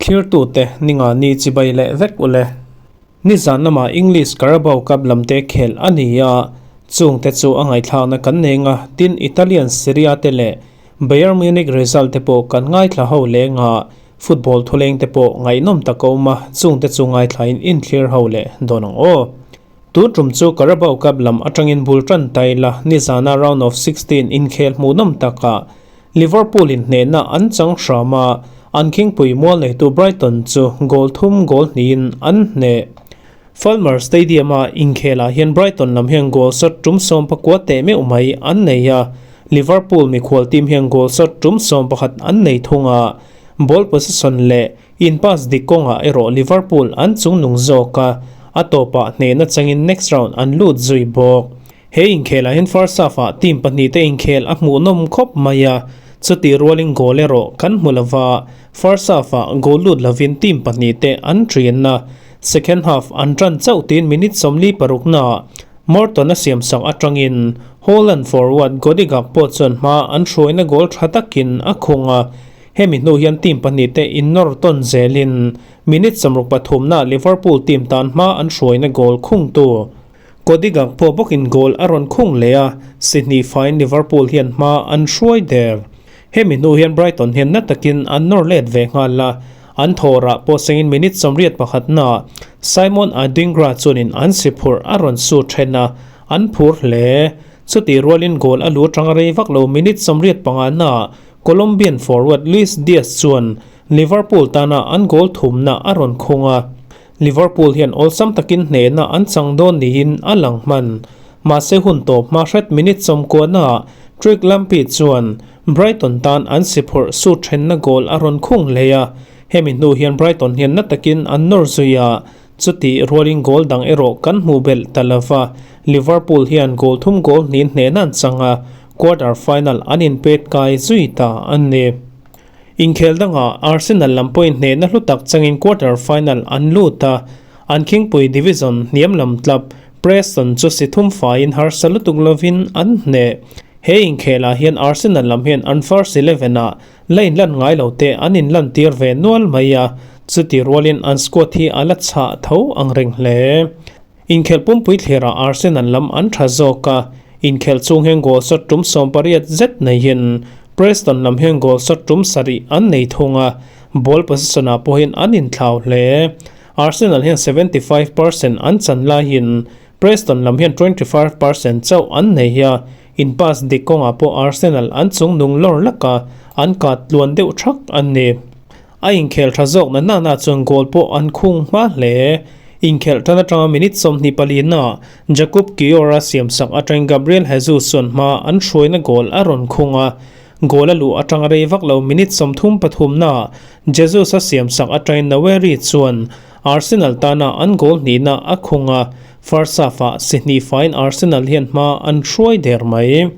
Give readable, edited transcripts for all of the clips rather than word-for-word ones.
Thlirtute Ningani chibai leh vek ule. Nizan lamah English Carabao Cup lamte khelh a ni a, chungte chu a ngaihthlakna kan nei nga, tin Italian Serie A te leh Bayern Munich result te pawh kan ngaithla ho leng a, football thuleng te pawh ngaihnawm tak a awm a, chungte chu ngaithlain inthlir ho leh dawn ang aw. Tun tum chu Carabao Cup lam atangin bul tan ta ila, nizana round of 16 inkhel hmuhnawm takah Liverpool in hnehna an chang hram a, an khingpui mual neitu Brighton chu goal thum goal hnihin an hneh. Falmer Stadium-a inkhelah hian Brighton lam hian goal shot tum 14 teh meuh mai an nei a, Liverpool mikhual team hian goal shot tum 11 an nei thung a, ball possession leh In pass dik kawngah erawh Liverpool an chungnung zawk a, a tawpah hnehna changin next round an lut zui bawk. He inkhelah hian first half-ah team pahnihte inkhel a hmuhnawm khawp mai a, chutih rualin goal erawh kan hmu lova, first half-ah goal lut lovin team pahnihte an ṭin a, second half an ṭan chauh tiin minute 46naah Morton a siamsak aṭangin Haaland forward Cody Gakpo chuan hma an hruaina goal ṭha takin a khung a, Hemi hnu hian team pahnihte innawr tawn zelin minute 63 na Liverpool team tan hma an hruaina goal khungtu Cody Gakpo bawkin goal a rawn khung leh a, si hnih faiin Liverpool hian hma an hruai der. Hemi hnu hian Brighton hian na takin an nawr let ve nghal a, an thawrah pawh sengin minute 81 na Simon Adingra chuanin an si phurh a rawn su then a, an phur hle. Chutih rualin goal a lu atanga rei vak lo minute 85 na Colombian forward Luis Diaz chuan Liverpool tana an goal thumna a rawn khung a, Liverpool hian awlsam takin hnehna an chang dawn niin a lang hman. Mahse hun tawp hma hret minute 90 naah Tariq Lamptey chuan Brighton tan an si phurh sut thenna goal a rawn khung hle a, hemi hnu hian Brighton hian na takin an nawr zui a, chutih rualin goal dang erawh kan hmuh belh ta lova, Liverpool hian goal thum goal hnih hnehna an chang a, Quarter final an inpet kai zui ta a ni. Inkhel dangah Arsenal lam pawhin hnehna hlu tak changin quarter final an lut a, an khingpui division hniam lam tlap Preston chu si thum faiin harsa lutuk lovin an hneh. He inkhelah hian Arsenal lam hian an first eleven ah la inlan ngai lo te an inlantir ve nual mai a, chuti rualin an squad hi a la chhah tho ang reng hle. Inkhelh pumpui thlerah Arsenal lam an tha zawk a, inkhelh chung hian goal shot tum 18 zet neihin Preston lam hian goal shot tum 7 an nei thung a, ball possession ah pawhin an inthlau hle. Arsenal hian 75% an chan laiin Preston lam hian 25% chauh an nei a, in pass dik kawngah pawh Arsenal an chungnung lawr lak a, an kat tluan deuh thak a ni. A inkhelh tha zawk na nana chuan goal pawh an khung hma hle. Inkhelh tan atanga minute 24 na Jakub Kiwior a siamsak atangin Gabriel Jesus chuan hma an hruaina goal a rawn khung a. Goal a luh atanga rei vak lo minute 33 na Jesus a siamsak atangin Nwaneri chuan Arsenal tana an goal hnihna a khung a. First half-ah si hnih faiin Arsenal hian hma an hruai der mai.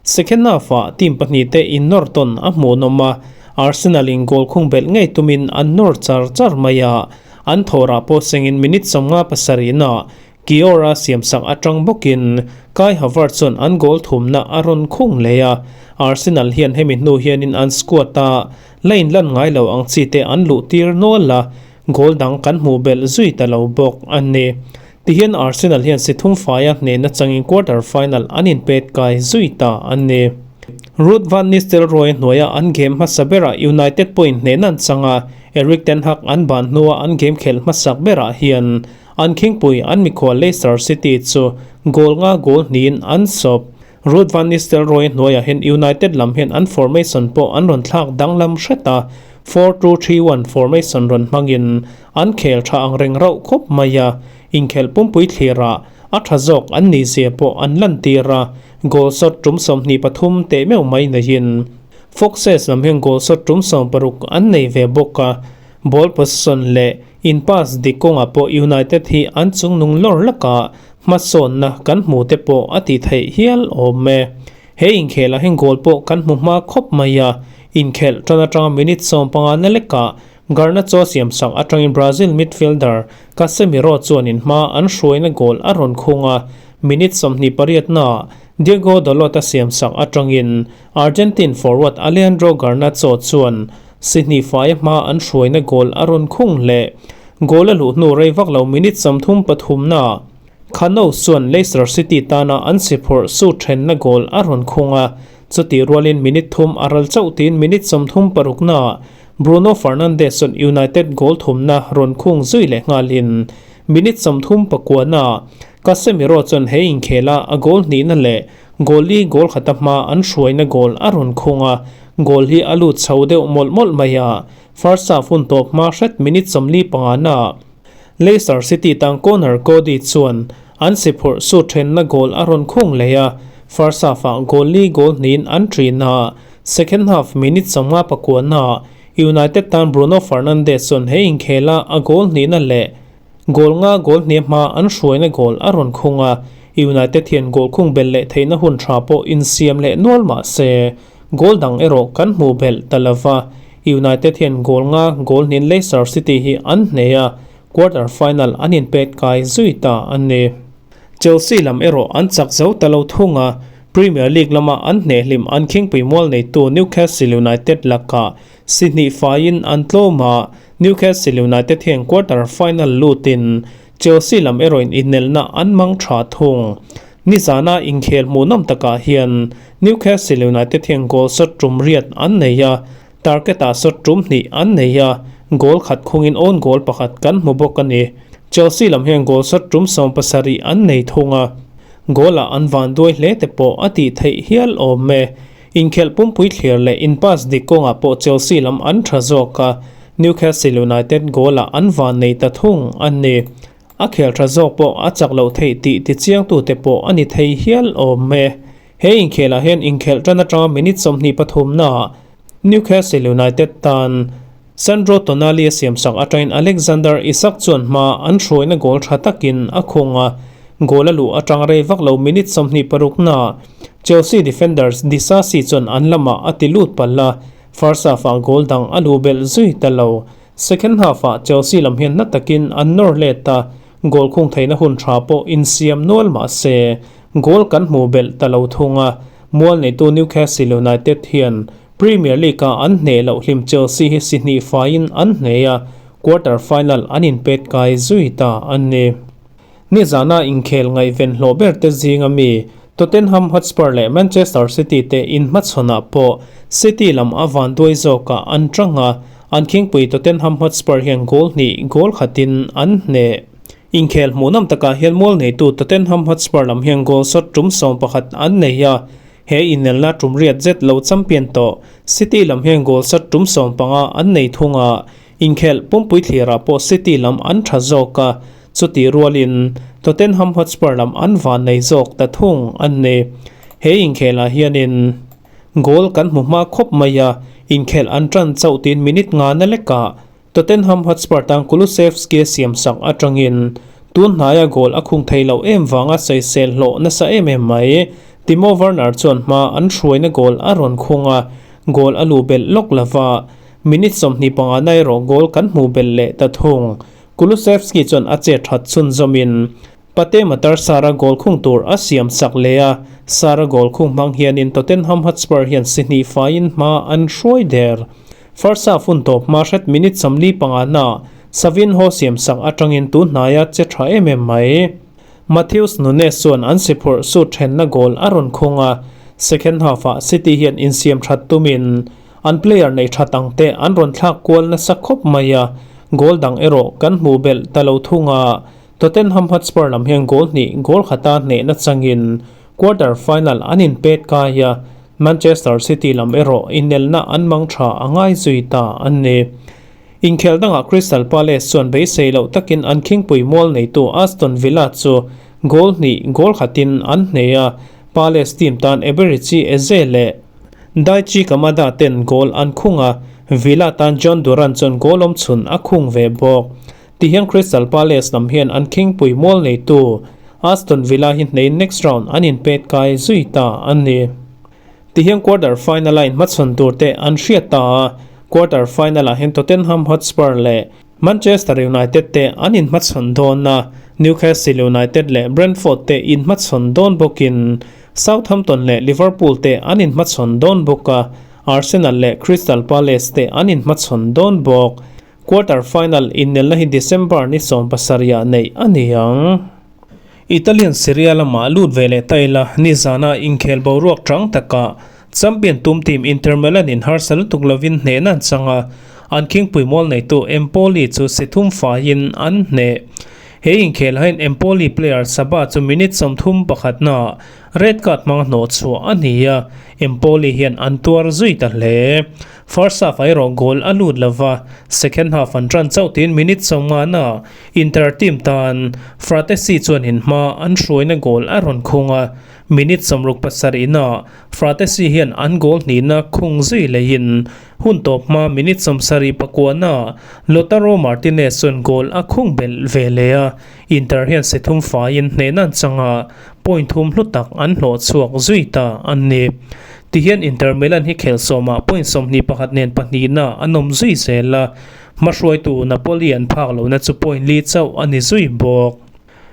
Second half-ah team pahnihte innawr tawn a hmuhnawm a, Arsenal in goal khung belh ngei tumin an nawr char char mai a, an thawrah pawh sengin minute 57 na Kiwior a siamsak atang bawkin Kai Havertz chuan an goal thumna a rawn khung leh a, Arsenal hian hemi hnu hianin an squad a la inlan ngai lo ang chi te an luh tir nual a, goal dang kan hmuh belh zui ta lo bawk a ni. Tihian Arsenal hian si thum faia hnehna changin quarter final an inpet kai zui ta a ni. Ruud van Nistelrooy hnuaia an game hmasa berah United pawhin hnehna an chang a, Erik ten Hag an ban hnua an game khelh hmasak berah hian an khingpui an mikhual Leicester City chu goal nga goal hnihin an sawp. Ruud van Nistelrooy hnuaiah hian United lam hian an formation pawh an rawn thlak danglam hret a, 4-2-3-1 formation rawn hmangin an khel tha ang reng rauh khawp mai a, inkhelh pumpui thlirah a tha zawk an nih zia pawh an lantir a, goal shot tum 23 teh meuh mai neihin Foxes lam hian goal shot tum 16 an nei ve bawk a, ball possession leh in pass dik kawngah pawh United hi an chungnung lawr laka hmasawnna kan hmu te pawh a ti theih hial awm e. He inkhelah hian goal pawh kan hmu hma khawp mai a, inkhelh tan atanga minute 15 na lekah Garnacho siamsak atangin Brazil midfielder Casemiro chuanin hma an hruaina goal a rawn khung a, minute 28 na Diego Dalot a siamsak atangin Argentine forward Alejandro Garnacho chuan. Si hnih faia hma an hruaina goal a rawn khung leh. Goal a luh hnu rei vak lo minute 33 naah Khanos chuan Leicester City tana an si phurh sut thenna goal a rawn khung a, chutih rualin minute thum a ral chauh tiin minute 36 naah Bruno Fernandes chuan United goal thumna rawn khung zui leh nghalin minute 39 naah Casemiro chuan he inkhela a goal hnihna leh goal li goal khata hma an hruaina goal a rawn khung a, goal hi a lut chho deuh mawlh mawlh mai a, first half hun tawp hma hret minute 45 naah Leicester City tang Conor Coady chuan an si phurh sut thenna goal a rawn khung leh a, first half-ah goal li goal hnihin an ṭin a, second half minute 59 naah United tan Bruno Fernandes chuan he inkhela a goal hnihna leh goal nga goal hnih hma an hruaina goal a rawn khung a, United hian goal khung belh leh theihna hun tha pawh insiam leh nual mah se goal dang erawh kan hmuh belh ta lova. United hian goal nga goal hnin Leicester City hi an hneh a, quarter final an inpet kai zui ta a ni. Chelsea lam erawh an chak zo ta lo thung a, Premier League lama an hneh hlim an khingpui mual neitu Newcastle United lakah si hnih faiin an tlawm a, Newcastle United hian quarter final lutin Chelsea lam erawhin inelna an mang tha thung. Nizana inkhel hmuhnawm takah hian Newcastle United hian goal shot tum riat an nei a, target-ah shot tum hnih an nei a, goal khat khungin own goal pakhat kan hmu bawk a ni. Chelsea lam hian goal shot tum 70 an nei thung a, goal-ah an van duai hle te pawh a tih theih hial awm e. Inkhelh pumpui thlir leh in pass dik kawngah pawh Chelsea lam an tha zawk a, Newcastle United goal-ah an van nei ta thung a ni. A khel tha zawk pawh a chak loh theih tih tichiangtute pawh a ni thei hial awm e. He inkhelah hian inkhelh tan atanga minute 23 naah Newcastle United tan Sandro Tonali a siamsak atangin Alexander Isak chuan hma an hruaina goal tha takin a khung a, goal a luh atang rei vak lo minute 26 naah Chelsea defenders Disasi chuan an lamah a ti lut palh a, first half-ah goal dang a luh belh zui ta lo. Second half-ah Chelsea lam hian na takin an nawr let a, goal khung theihna hun tha pawh insiam nual mah se goal kan hmuh belh ta lo thung a, mual neitu Newcastle United hian Premier League-a an hneh loh hlim Chelsea hi si hnih faiin an hneh a, quarter final an inpet kai zui ta a ni. Nizana inkhel ngaihven hlawh ber te zinga mi Tottenham Hotspur leh Manchester City te inhmachhawnah pawh City lam a vanduai zawkah an tang a, an khingpui Tottenham Hotspur hian goal hnih goal khatin an hneh. Inkhel hmuhnawm takah hian mual neitu Tottenham Hotspur lam hian goal shot tum 11 an nei a, he inelna tum riat zet lo champion tawh City lam hian goal shot tum 15 an nei thung a, inkhel pumpui thlirah pawh City lam an tha zawk a, Chutih rualin Tottenham Hotspur lam an van nei zawk ta thung an ni. He inkhelah hianin goal kan hmu hma khawp mai a, inkhelh an tan chauh tiin minute nga na lekah Tottenham Hotspur tan Kulusevski a siamsak atangin tun hnaia goal a khung thei loh em vanga sawisel hlawh nasa em em mai. Timo Werner chuan hma an hruaina goal a rawn khung a, goal a luh belh lawk lova, minute 25 na erawh goal kan hmuh belh leh ta thung. Kulusevski chuan a che that chhunzawmin Pate Matar Sarr-a goal khung tur a siam sak leh a, Sarr-a goal khung hmang hianin Tottenham Hotspur hian si hnih faiin hma an hruai der. First half hun tawp hma hret minute 45 naah Savinho siam sak atangin tun hnaia che tha em em mai. Matheus Nunes chuan an si phurh sut thenna goal a rawn khung a, second half-ah City hian insiam that tumin an player nei that ang te an rawn thlak kual nasa khawp mai a, goal dang erawh kan hmuh belh ta lo thung a, Tottenham Hotspur lam hian goal hnih goal khata hnehna changin quarter final an inpet kai a, Manchester City lam erawh inelna an mang tha a ngai zui ta a ni. Inkhel dangah Crystal Palace chuan beisei loh takin an khingpui mual neitu Aston Villa chu goal hnih goal khatin an hneh a, Palace team tan Eberechi Eze leh Daichi Kamada ten goal an khung a, Villa tan Jhon Duran chuan goal awm chhun a khung ve bawk. Tihian Crystal Palace lam hian an khingpui mual neitu Aston Villa hi hneiin next round an inpet kai zui ta a ni. Tihian quarter final a inhmachhawn tur te an hriat ta a, quarter final ah hian Tottenham Hotspur leh Manchester United te an inhmachhawn dawn a, Newcastle United leh Brentford te inhmachhawn dawn bawkin Southampton leh Liverpool te an inhmachhawn dawn bawk a. Arsenal leh Crystal Palace te an inhmachhawn dawn bawk. Quarter final innelna hi December ni 17 ah neih a ni ang. Italian Serie A lamah lut ve leh ta ila, nizana inkhel boruak chang takah champion tum team Inter Milan in harsa lutuk lovin hnehna an chang a, an khingpui mual neitu Empoli chu si thum faiin an hneh. He inkhel hain Empoli player Saba chu minute 31 naah red card hmanga hnawh chhuah a ni a, Empoli hian an tuar zui ta hle. First half ah erawh goal a lut lova, second half an tan chauh tiin minute 50 naah Inter team tan Frattesi chuan in hma an hruaina goal a rawn khung a, minute 67 naah Frattesi hian an goal hnihna khung zui leiin hun tawp hma minute 79 naah Lautaro Martinez chuan goal a khung belh ve leh a, Inter hian si thum faiin hnehna an chang a, point thum hlu tak an hlawh chhuak zui ta a ni. Tihian Inter Milan hi khel sawmah point 21 nen pahnihna an awm zui zel a, hmahruaitu Napoli an phak lohna chu point li chauh a ni zui bawk.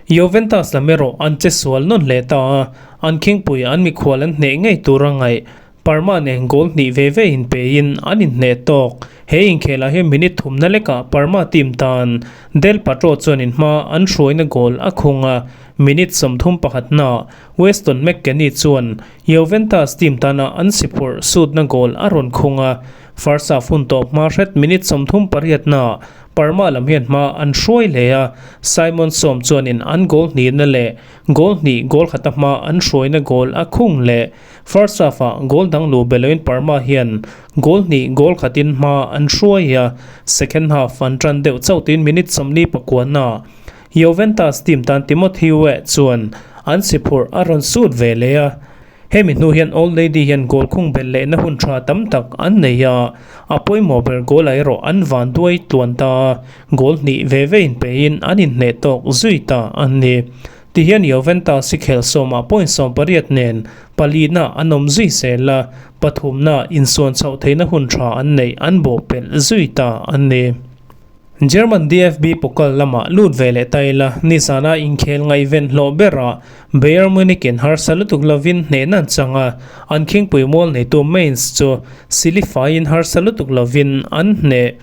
Juventus lam erawh an che sual nawn leh ta a, an khingpui an mikhual an hneh ngei tur a ngaih. Parma nen goal hnih ve ve in pein an inhneh tawk. He inkhelah hian minute thumna lekah Parma team tan Del Patro chuan in hma an hruaina goal a khung a, minute 31 naah Weston McKennie chuan Juventus team tana an si phurh sutna goal a rawn khung a, first half hun tawp hma hret minute 38 naah Parma lam hian hma an hruai leh a, Simon Sohm chuanin an goal hnihna leh goal hnih goal khata hma an hruaina goal a khung leh. First half ah goal dang luh beloin Parma hian goal hnih goal khatin hma an hruai a, second half an tan deuh chauh tiin minute 49 naah Juventus team tan Timothy Weah chuan an si phurh a rawn sut ve leh a, hemi hnu hian Old Lady hian goal khung belh lehna hun tha tam tak an nei a, a pawimawh ber goal ah erawh an van duai tluan ta a, goal hnih ve ve in pein an inhneh tawk zui ta a ni. Tihian Juventus hi khel sawmah point 18 nen palina an awm zui zel a, pathumna insuan chhoh theihna hun tha an neih an bawh pelh zui ta a ni. German DFB Pokal lamah lut ve leh ta ila, nizana inkhel ngaihven hlawh berah Bayern Munich in harsa lutuk lovin hnehna an chang a, an khingpui mual neitu Mainz chu silifaiin harsa lutuk lovin an hneh.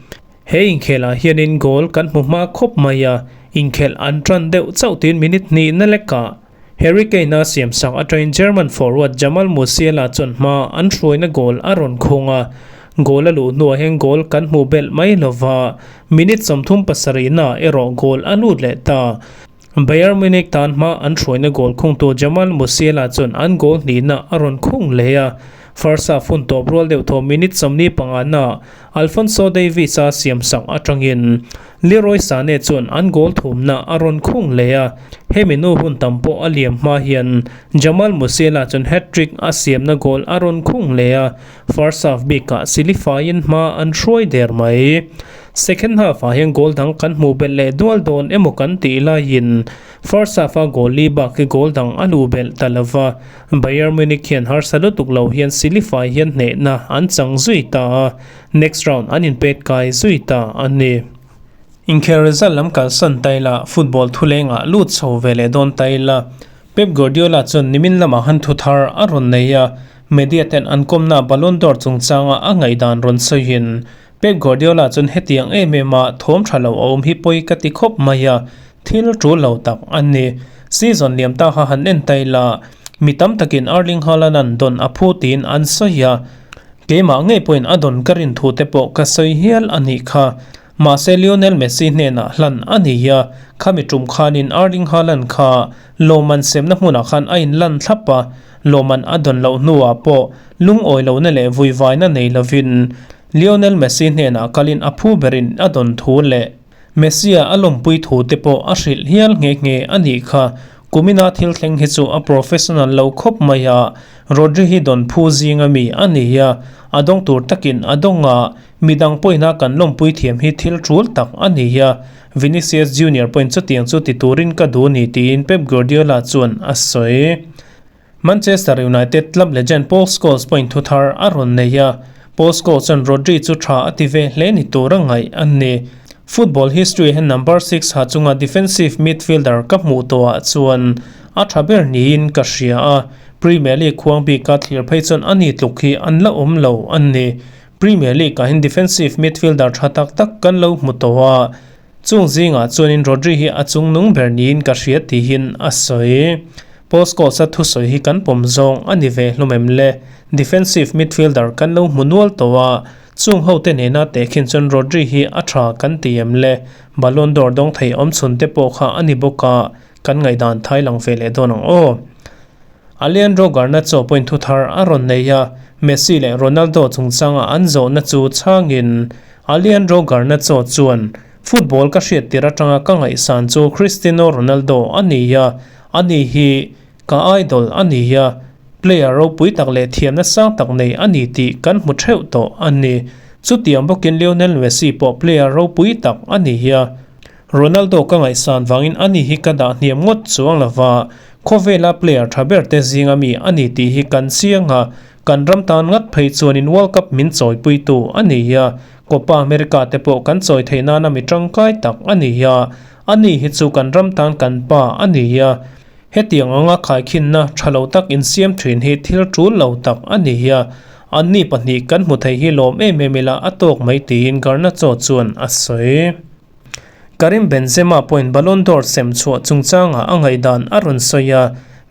He inkhelah hianin goal kan hmu hma khawp mai a, inkhelh an tan deuh chauh tiin minute hnihna lekah Harry Kane-a siamsak atangin German forward Jamal Musiala chuan hma an hruaina goal a rawn khung a, goal a luh hnuah hian goal kan hmuh belh mai lova, minute 37 naah erawh goal a lut leh ta. Bayern Munich tan hma an hruaina goal khungtu Jamal Musiala chuan an goal hnihna a rawn khung leh a, first half hun tawp rual deuh thaw minute 45 naah Alphonso Davies-a siamsak atangin Leroy Sane chuan an goal thumna a rawn khung leh a, hemi nu hun tam pawh a liam hma hian Jamal Musiala chuan hat-trick a siamna goal a rawn khung leh a, first half bikah silifaiin hma an hruai der mai. Second half ah hian goal dang kan hmuh belh leh dual dawn emaw kan tih laiin first half a goal li bak hi goal dang a luh belh ta lova, Bayern Munich hian harsa lutuk lo hian silifai hian hnehna an chang zui ta a, next round an inpet kai zui ta a ni. Inkhel result lam kalsan ta ila, football thulengah lut chho ve leh dawn ta ila, Pep Guardiola chuan nimin lamah han thu thar a rawn nei a, media ten an kawmna Ballon d'Or chungchanga a ngaihdan rawn sawiin Pep Guardiola chuan hetiang em em a thawm tha lo a awm hi pawi ka ti khawp mai a, thil tul lo tak a ni. Season liam ta kha han en ta ila, mi tam takin Erling Haaland an dawn a phu tiin an sawi a, keimah ngei pawhin a dawn ka rin thu te pawh ka sawi hial a nih kha. Mahse Lionel Messi hnenah hlan a ni a, khami tum khanin Erling Haaland kha lawmman semna hmunah khan a inlan thlap a, lawmman a dawn loh hnuah pawh lungawi lohna leh vuivaina nei lovin Lionel Messi hnenah kalin a phu berin a dawn thu leh Messi-a a lawmpui thu te pawh a hrilh hial nghe nghe a nih kha. Kumina thil thleng hi chu a professional lo khawp mai a, Rodri hi dawn phu zinga mi a ni a, a dawng tur takin a dawng a, midang pawhina kan lawmpui thiam hi thil tul tak a ni a, Vinicius Junior pawhin chutiang chu ti turin ka duh ni tiin Pep Guardiola chuan a sawi. Manchester United club legend Paul Scholes pawhin thu thar a rawn nei a, Paul Scholes chuan Rodri chu tha a ti ve hle ni tur a ngaih a ni. Football history hian number 6 ha chunga defensive midfielder ka hmuh tawhah chuan a tha ber niin ka hria a, Premier League khuang bika thlir phei chuan ani tluk hi an la awm lo a ni. Premier League ah hian defensive midfielder tha tak tak kan lo hmu tawh a, chung zingah chuanin Rodri hi a chungnung ber niin ka hria tihin a sawi. Paul Scholes-a thusawi hi kan pawm zawng a ni ve hlawm em le? Defensive midfielder kan lo hmu nual tawh a, chung hote nena tehkhin chuan Rodri hi a tha kan ti em le? Ballon d'Or dawng thei awmchhun te pawh kha a ni bawk a, kan ngaihdan thai lang ve leh dawn ang aw. Alejandro Garnacho pawhin thu thar a rawn nei a, Messi leh Ronaldo chungchanga an zawhna chu chhangin Alejandro Garnacho chuan, Football ka hriat tir atanga ka ngaihsan chu Cristiano Ronaldo a ni a, ani hi ka idol a ni a, player ropui tak leh thiamna sang tak nei a ni tih kan hmu theuh tawh a ni. Chutiang bawkin Lionel Messi pawh player ropui tak a ni a. Ronaldo ka ngaihsan vangin ani hi ka dah hniam ngawt chuang lova, khawvela player tha ber te zinga mi a ni tih hi kan chiang a, kan ram tan ngat phei chuanin World Cup min chawipuitu a ni a, Copa America te pawh kan chawi theih nana mi tangkai tak a ni a, ani hi chu kan ram tan kan pa a ni a, hetiang anga khaikhinna tha lo tak insiam thin hi thil tul lo tak a ni a, anni pahnih kan hmu thei hi lawm em em ila a tawk mai tiin Garnacho chuan a sawi. Karim Benzema pawhin Ballon d'Or sem chhuah chungchangah a ngaihdan a rawn sawi a,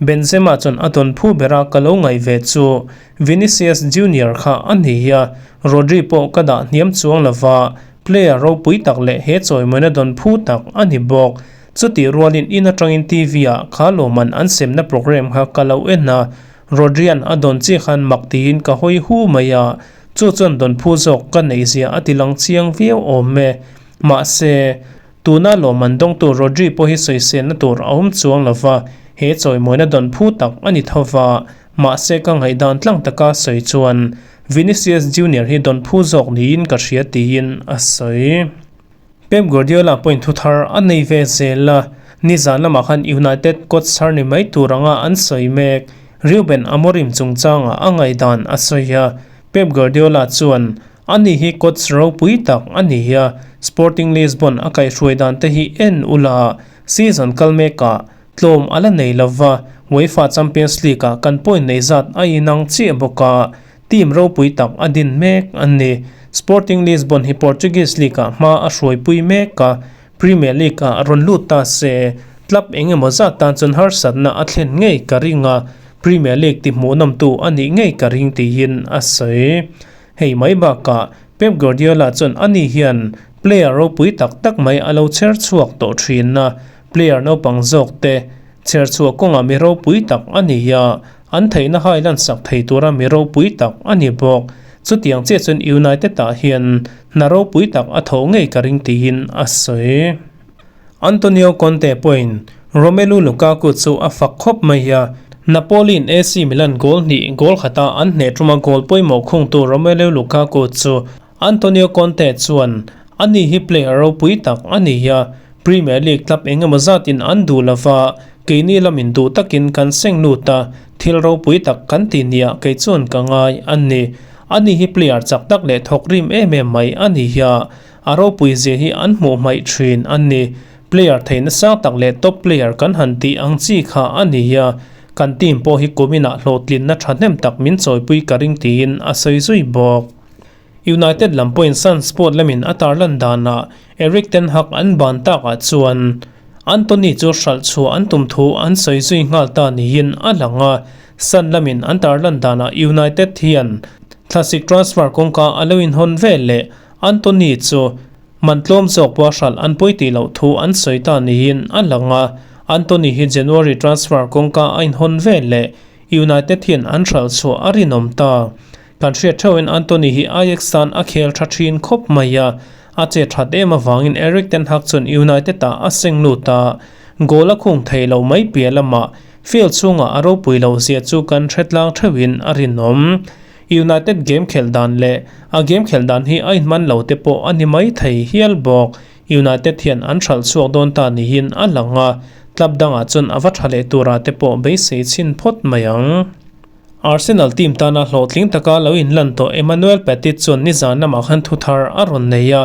Benzema chuan a dawn phu bera ka lo ngaih ve chu Vinicius Junior kha a ni a, Rodri pawh ka dah hniam chuang lova, player ropui tak leh he chawimawina dawn phu tak a ni bawk. Chutih rualin in atangin TV-ah kha lawmman an semna programme kha ka lo en a, Rodri-a'n a dawn chiah khan mak tiin ka hawi hu mai a, chu chuan dawn phu zawk ka neihzia a ti lang chiang viau awm e. Mahse, tuna lawmman dawngtu Rodri pawh hi sawiselna tur a awm chuang lo va, he chawimawina dawn phu tak a ni tho va. Mahse, ka ngaihdan tlang taka sawi chuan Vinicius Junior hi dawn phu zawk niin ka hria tiin a sawi. Pep Guardiola pawhin thu thar a nei ve zel a, nizan lamah khan United coach thar ni mai tur anga an sawi mek. Ruben Amorim chungchangah a ngaihdan a sawi a, Pep Guardiola chuan Ani hi coach ropui tak a ni a, Sporting Lisbon a kaihhruai dan te hi en ula, season kal mekah tlawm a la nei lova, UEFA Champions League-ah kan point nei zat a inang chiah bawk a, team ropui tak a din mek a ni. Sporting Lisbon hi Portuguese League-ah hma a hruaipui mek a, Premier League-ah rawn lut ta se, club eng emaw zat tan chuan harsatna a thlen ngei ka ring a, Premier League tihmuhnawmtu a nih ngei ka ring tiin a sawi. Hei mai bakah Pep Guardiola chuan ani hian player ropui tak tak mai a lo chher chhuak tawh thin a, player naupang zawk te chher chhuah kawngah mi ropui tak a ni a, an theihna hai lansak thei tura mi ropui tak a ni bawk. Chutiang chiah chuan United ah hian hna ropui tak a thawh ngei ka ring tiin a sawi. Antonio Conte pawhin Romelu Lukaku chu a fak khawp mai a, Napoli-in AC Milan goal hnih goal khata an hneh tuma goal pawimawh khungtu Romelu Lukaku chu Antonio Conte chuan ani hi player ropui tak a ni a, Premier League club eng emaw zatin an duh lova, keini lamin duh takin kan seng lut a, thil ropui tak kan ti nia kei chuan ka ngai a ni. Ani hi player chak tak leh thawk rim em em mai a ni a. A ropui zia hi an hmuh hmaih thin a ni. Player theihna sang tak leh top player kan han tih ang chi kha a ni a, kan team pawh hi kuminah hlawhtlinna thahnem tak min chawipui ka ring tiin a sawi zui bawk. United lam pawhin Sun Sport lamin a tarlan danah Erik ten Hag an ban takah chuan Antony chu hralh chhuah an tum thu an sawi zui nghal ta niin a lang a, Sun lamin an tarlan danah United hian thlasik transfer kawngka a lo inhawn vel leh Anthony chu man tlawm zawk pawh a hralh an pawi tih loh thu an sawi ta niin a lang a, Anthony hi January transfer kawngka a inhawn vel leh United hian an hralh chhuah a rinawm ta. Kan hriat theuhin Anthony hi Ajax tan a khel tha thin khawp mai a, a che that em avangin Erik ten Hag chuan United ah a seng lut a, goal a khung thei lo mai piah lamah field chhungah a ropui loh zia chu kan hre tlang theuhin a rinawm. United game khelh dan leh a game khelh dan hi a inhman lo te pawh a ni mai thei hial bawk. United hian an hralh chhuak dawn ta niin a lang a, club dangah chuan a va tha leh turah te pawh beisei chhin phawt mai ang. Arsenal team tana hlawhtling taka lo inlan tawh Emmanuel Petit chuan nizan lamah khan thu thar a rawn nei a,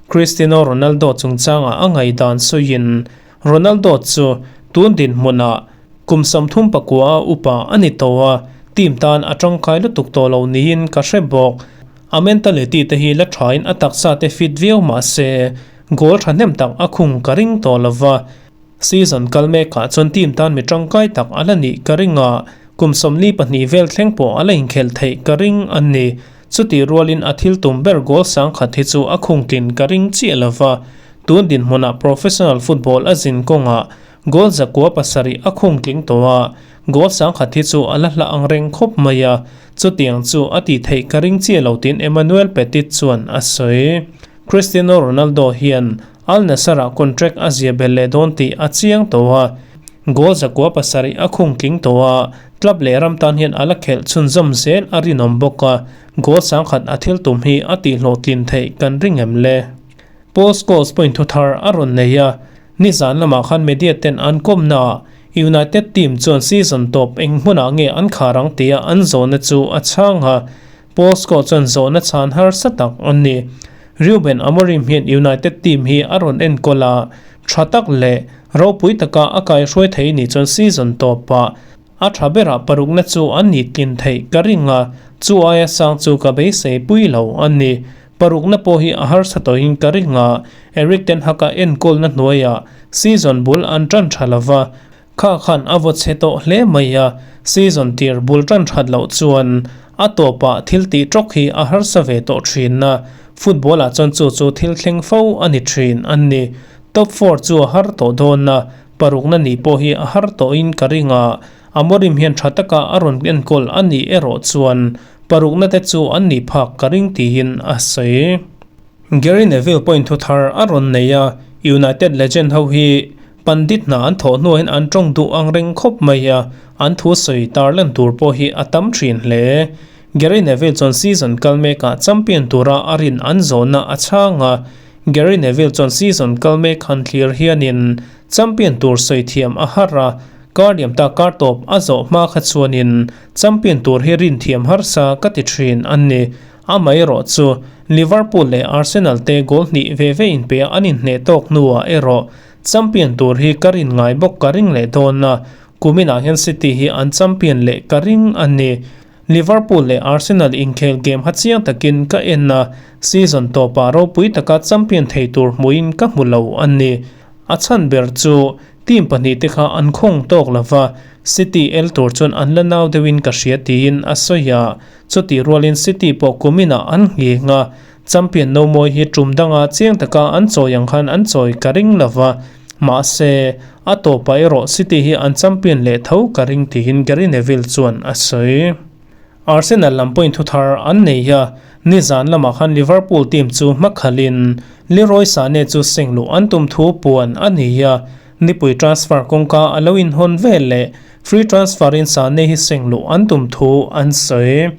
Cristiano Ronaldo chungchangah a ngaihdan sawiin Ronaldo chu tun dinhmunah. Kum 39 a upa a ni tawh a, team tan a tangkai lutuk tawh lo niin ka hre bawk. A mentality te hi la thain a taksa te fit viau mah se, goal thahnem tak a khung ka ring tawh lo va. Season kal mekah chuan team tan mi tangkai tak a la nih ka ring a, kum 42 vel thleng pawh a la inkhelh theih ka ring a ni. Chutih rualin a thil tum ber goal 10,000 hi chu a khung tlin ka ring chiah lo va. Tun dinhmunah professional football a zin kawngah goal 907 a khung tling tawh a, goal 10,000 hi chu a la hla ang reng khawp mai a, chutiang chu a tih theih ka ring chiah lo tiin Emmanuel Petit chuan a sawi. Cristiano Ronaldo hian Al Nassr-ah contract a zia belh leh dawn tih a chiang tawh a, goal 907 a khung tling tawh a, club leh ram tan hian a la khelh chhunzawm zel a rinawm bawk a, goal 10,000 a thil tum hi a tihhlawhtlin theih kan ring em le? Paul Scholes pawhin thu thar a rawn nei a, nizan lamah khan media ten an kawmnaah United team chuan season tawp eng hmunah nge an khar ang tia an zawhna chu a chhang a, Paul Scholes chuan zawhna chhan harsa tak a ni. Ruben Amorim hian United team hi a rawn enkawl a, tha tak leh ropui taka a kaihruai thei ni chuan season tawpah a tha berah parukna chu an ni tlin theih ka ring a, chu aia sang chu ka beisei pui lo a ni. Parukna pawh hi a harsa tawhin ka ring a, Erik ten Hag-a enkawlna hnuaiah season bul an tan tha lova, kha khan a vaw chhe tawh hle mai a, season tir bul tan that loh chuan a tawpah thil tih tawk hi a harsa ve tawh thin a, football-ah chuan chu chu thil thleng fo a ni thin a ni. Top four chu a har tawh dawn a, parukna nih pawh hi a har tawhin ka ring a, Amorim hian tha taka a rawn enkawl a nih erawh chuan parukna te chu an nih phak ka ring tiin a sawi. Gary Neville pawhin thu thar a rawn nei a, United legend ho hi pandit hna an thawh hnuaiin an tawng duh ang reng khawp mai a, an thu sawi tarlan tur pawh hi a tam thin hle. Gary Neville chuan season kal mekah champion tura a rin an zawhna a chhang a, Gary Neville chuan season kal mek han thlir hianin champion tur sawi thiam a har a, kar liam ta kar tawp a zawh hma kha chuanin champion tur hi rin thiam harsa ka ti thin a ni. Amaherawh chu Liverpool leh Arsenal te goal hnih ve ve inpeh an inhneh tawk hnuah erawh champion tur hi ka rin ngai bawk ka ring leh dawn a, kuminah hian City hi an champion leh ka ring a ni. Liverpool leh Arsenal inkhel game ha chiang takin ka en a, season tawpah ropui taka champion thei tur hmuhin ka hmu lo a ni. A chhan ber chu team pahnih te kha an khawng tawk lova, City el tur chuan an la nau deuhin ka hria tiin a sawi a, chutih rualin City pawh kuminah an ngheng a, champion no mawi hi tum danga chiang taka an chawi ang khan an chawi ka ring lova, mahse a tawpah erawh City hi an champion leh tho ka ring tiin Gary Neville chuan a sawi. Arsenal lam pawhin thu thar an nei a, nizan lamah khan Liverpool team chu hmakhalhin Leroy Sane chu seng luh an tum thu puan a ni a, nipui transfer kawngka a lo inhawn vel leh free transfer in Sane hi seng luh an tum thu an sawi.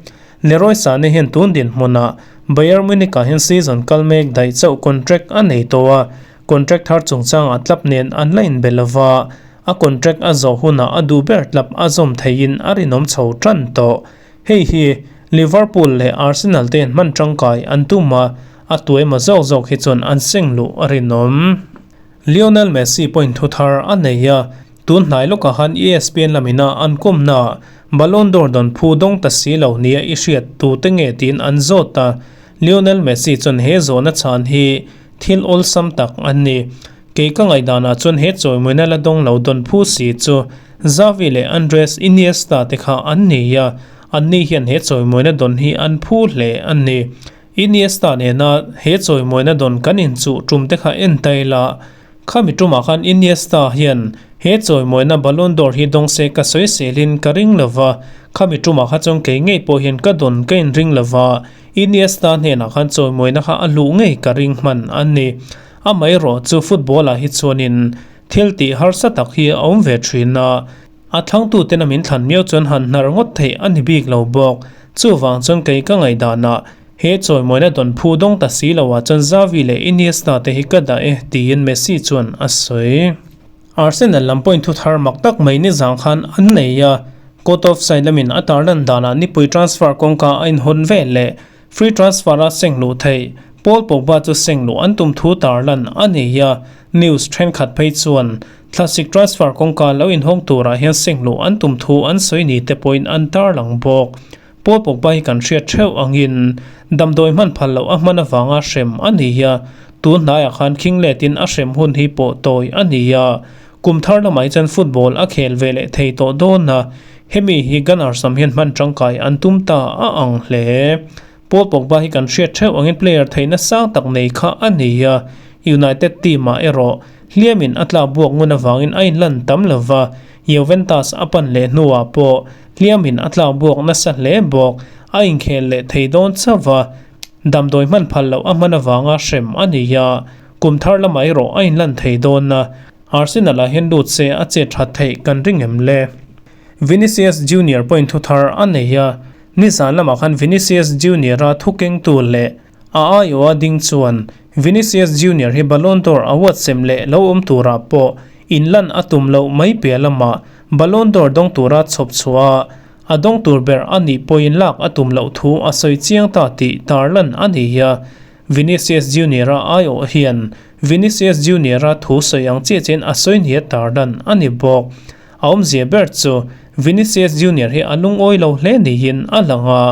Leroy Sane hian tun dinhmunah Bayern Munich-ah hian season kal mek daih chauh contract a nei tawh a, contract thar chungchangah club nen an la inbe lova, a contract a zawh hunah a duh ber club a zawm theihin a rinawm chho tan tawh. Hei hi Liverpool leh Arsenal te hman tangkai an tum a, a tuaima zawk zawk hi chuan an seng luh a rinawm. Lionel Messi pawhin thu thar a nei a, tun hnai lawkah khan ESPN lamina an kawmnaah Ballon d'Or dawn phu dawng ta si lo nia i hriat tute nge tiin an zawt a, Lionel Messi chuan he zawhna chhan hi thil awlsam tak a ni. Kei ka ngaihdanah chuan he chawimawina la dawng lo dawn phu si chu Xavi leh Andres Iniesta te kha an ni a, anni hian he chawimawina dawn hi an phu hle a ni. Iniesta nena he chawimawina dawn kan inchuh tum te kha en ta ila, khami tumah khan Iniesta hian he chawimawina Ballon d'Or hi dawng se ka sawi selin ka ring lova, khami tumah kha chuan kei ngei pawh hian ka dawn ka inring lova, Iniesta hnenah khan chawimawina kha a luh ngei ka ring hman a ni. Amaherawh chu football-ah hi chuanin thil tih harsa tak hi a awm ve thin a, a thlangtuten a min thlan miau chuan han hnar ngawt theih a ni bik lo bawk. Chuvang chuan kei ka ngaihdanah he chawimawina dawn phu dawng ta si loah chuan Xavi leh Iniesta te hi ka dah e tiin Messi chuan a sawi. Arsenal lam pawhin thu thar mak tak mai nizang khan an nei a, court of side lamin a tarlan danah nipui transfer kawngka a inhawn vel leh Free transfer a seng luh theih, Paul Pogba chu seng luh an tum thu tarlan a nei a, news thenkhat phei chuan Thlasik transfer kawngka lo inhawng turah hian sengluh an tum thu an sawi ni te pawhin an tarlang bawk. Paul Pogba hi kan hriat theuh angin damdawi hman phal loh a hman avanga hrem a ni a, tun hnaiah khan khing letin a hrem hun hi pawh tawi a ni a, kum thar lamah hi chuan football a khel ve leh thei tawh dawn a, hemi hi Gunners lam hian hman tangkai an tum ta a ang hle. Paul Pogba hi kan hriat theuh angin player theihna sang tak nei kha a ni a, United team ah erawh hliamin a tlak buak ngun avangin a inlan tam lo va, Juventus a pan leh hnuah pawh hliamin a tlak buak nasa hle bawk, a inkhel leh thei dawn chauh va, damdawi hman phal loh a hman avanga hrem a ni a, kum thar lamah erawh a inlan thei dawn a, Arsenal ah hian lut se a chet that theih kan ring em le? Vinicius Junior pawhin thu thar a nei a, nizan lamah khan Vinicius Junior-a thukengtu leh a aiawha ding chuan Vinicius Junior hi Ballon d'Or award sem leh lo awm turah pawh inlan a tum loh mai piah lamah Ballon d'Or dawng tura chhawp chhuah a, a dawng tur ber a nih pawhin lak a tum loh thu a sawi chiang ta tih tarlan a ni a. Vinicius Junior-a aiawh hian Vinicius Junior-a thu sawi ang chiah chiahin a sawi nia tarlan a ni bawk. A awmzia ber chu Vinicius Junior hi a lungawi lo hle niin a lang a,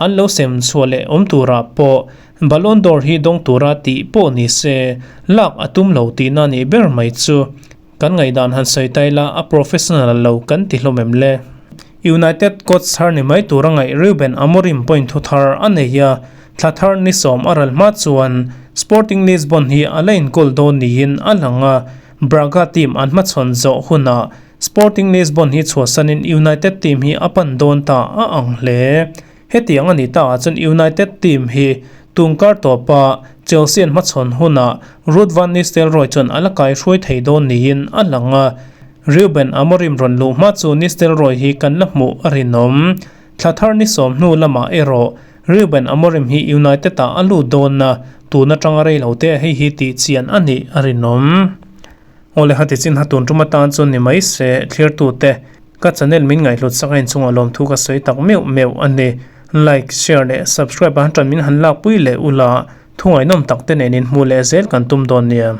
an lo sem chhuah leh awm turah pawh Ballon d'Or hi dawng tura tih pawh ni se, lak a tum lo tihna nih ber mai chu. Kan ngaihdan han sawi ta ila a professional lo kan ti hlawm em le? United coach thar ni mai tura ngaih Ruben Amorim pawhin thu thar a nei a, thla thar ni sawm a ral hma chuan Sporting Lisbon hi a la inkawl dawn niin a lang a, Braga team an hmachhawn zawh hunah Sporting Lisbon hi chhuahsanin United team hi a pan dawn ta a ang hle. Hetiang a nih takah chuan United team hi tungkar tawpa Chelsea an hmachhawn hunah Ruud van Nistelrooy chuan a la kaihruai thei dawn niin a lang a. Ruben Amorim rawn luh hma chu Nistelrooy hi kan la hmuh a rinawm. Thla thar ni sawm hnu lamah erawh Ruben Amorim hi United ah a lut dawn a, tun atanga rei lo te hei hi tih chian a nih a rinawm. Awle hati chin ha tun tum atan chuan ni mai se thlir tu te ka channel min ngaihhlut sak a inchungah lawmthu ka sawi tak meuh meuh a ni. Like, share leh subscribe ah tan min han lakpui leh ula, thu ngaihnawm tak te nen inhmuh leh zel kan tum dawn nia.